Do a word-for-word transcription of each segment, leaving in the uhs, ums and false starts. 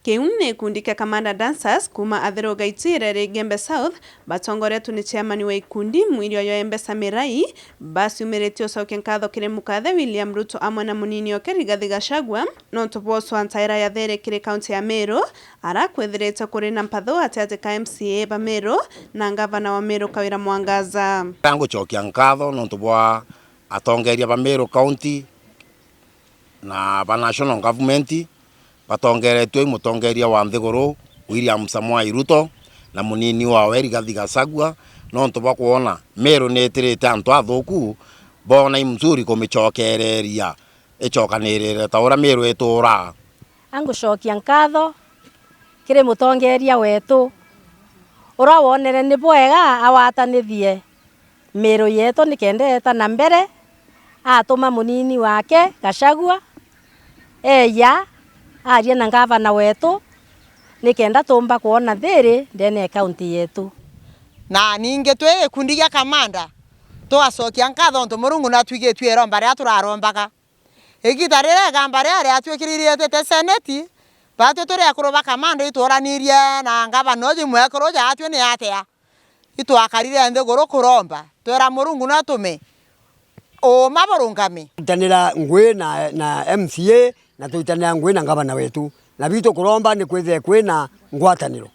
Kiu ni gikundi kia Kamanda Dancers kuuma Athiru Gaitwire ri Igembe South, batongoretwe ni chairman wa gikundi Mwirioyo Embesa Mirai, baciumiritie ucokia nkatho kiri mukathe William Ruto amwe na munini oke Rigathi Gachagua nontu bwa ucwa ntaira ya thiiri kiri kaunti ya Meru, ara kwithirite kuri na mpatho gatiati ka M C A ba Meru na ngavana wa Meru Kawira Mwangaza. Ngucokia nkatho nontu bwa atongeria ba Meru County na ba national government batongeretue i mutongeria wa nthiguru William Samoei Ruto na munini wawe Rigathi Gachagua, nontu bwa kwona Meru ni itirite antu athuku, boona i mzuri kumicokereria icokanirire ta uria Meru ituraa. Angucokia nkatho kiri mutongeria wetu, uria wonere ni bwega agwatanithie Meru yetu nikenda eeta na mbere, atuma munini wake Gachagua eeja aria na ngavana wetu nikenda tuumba kwona thiiri ndene ya kaunti yetu. Na ningi twi gikundi gia Kamanda, tugacokia nkatho untu Murungu natwigitue iromba riria turarombaga. Igiita riria igamba riria riatwikirire rietete seneti, baatwi turi akuru ba Kamanda itwuranirie na ngavana uju mwekuru uju aatwi ni atia. Itwakarire nthiguru kuromba, twera Murungu natume uuma burungame. Twitanira ngui na, na M C A, na twitanira ngui na ngavana wetu. Na bitu kuromba ni kwithire kwina ngwataniro.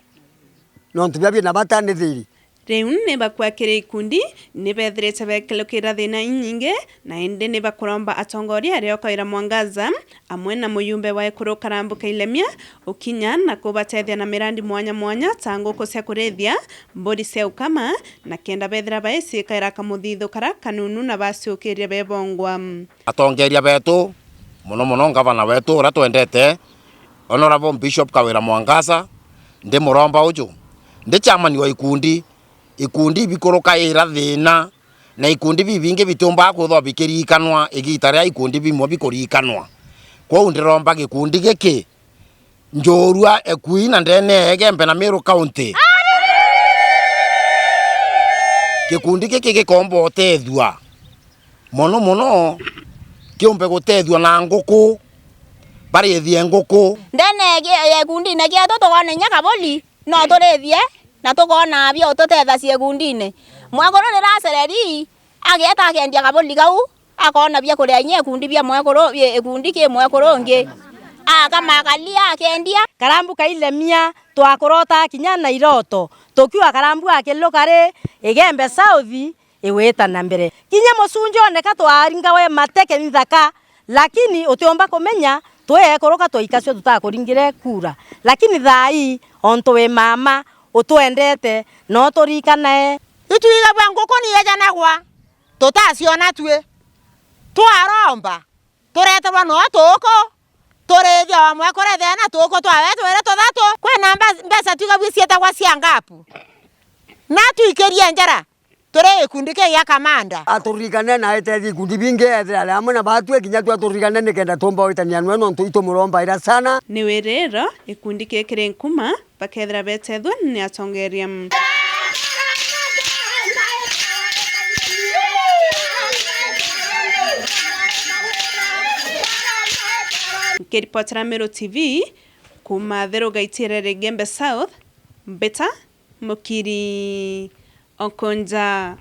Nontu biria bina bata ni thiiri. Riu ni bakua kiri ikundi, ni beethirite beekelukira thiina inyingi, na indi ni bakuromba atongoria aria o Kawira Mwangaza, amwe na muyumbe wa ekuru Karambu Kailemia, ukinya na kubateethia na mirandi mwanya mwanya ta nguku cia kurithia, mburi cia ukama, na kenda beethira baiciikaira kamuthithu karia kanunu na baciukiria beebongwa. Atongeria beetu, mono mono ngavana weetu uria twendete, Honourable Bishop Kawira Mwangaza, ndi muromba uju, ndi chairman wa ikundi, ikundi ibikurukaira thiina, na ikundi bibingi bitiumbaga kwithwa bikiriikanwa igiita riria ikundi bimwe bikuriikanwa. Kwou ndiromba gikundi giki, njorua ekui na ndene ya Igembe na Meru County. Gikundi giki gikomba utethua. Mono mono, kiumbe gutethua na nguku, barithie nguku. Ndene ya gikundine gietu tukoona inya kaburi, no turithie, na tukoona bia ututethacia gikundine. Mwekuru riria acereri, ageeta akendia kaburi kau, akoona bia kuria inya ikundi bia mwekuru, bia ikundi ki mwekuru ungi. Akama akaria, akendia. Karambu Kailemia, twakurota kinya na iroto, tukiuga Karambu akiluka ri Igembe South, igwita na mbere. Kinya mucunjone ka twaringawe mateke nthaka, lakini utiumba kumenya twi ekuruka twaikacua tutakuringire kura. Lakini thaa ii, ontu wi mama utwendete, no turikanae. Itwigagua nguku ni yejanagwa, tutaciona twi. Twaromba, tureterwa no tuku, turithia o mwekuru ethena tuku twawe twiri tuthatu. Kwina mbe-, mbeca twigagua cietagwa cia ngapu. Na twikirie njara. Turi gikundi ki gia Kamanda. Aturirikane na aiteethie ikundi bingi, eethire ari amwe na baatwi, kinya twi aturirikane nikenda tuumba gwitania nwe, nontu itumurombaira sana. Ni wiriro gikundi kii kiri nkuma, bakeethira beteethua ni atongeria. Nkiripotera Meru T V, kuuma Athiru Gaitwire Igembe South, Mbita Mukiri Okonja.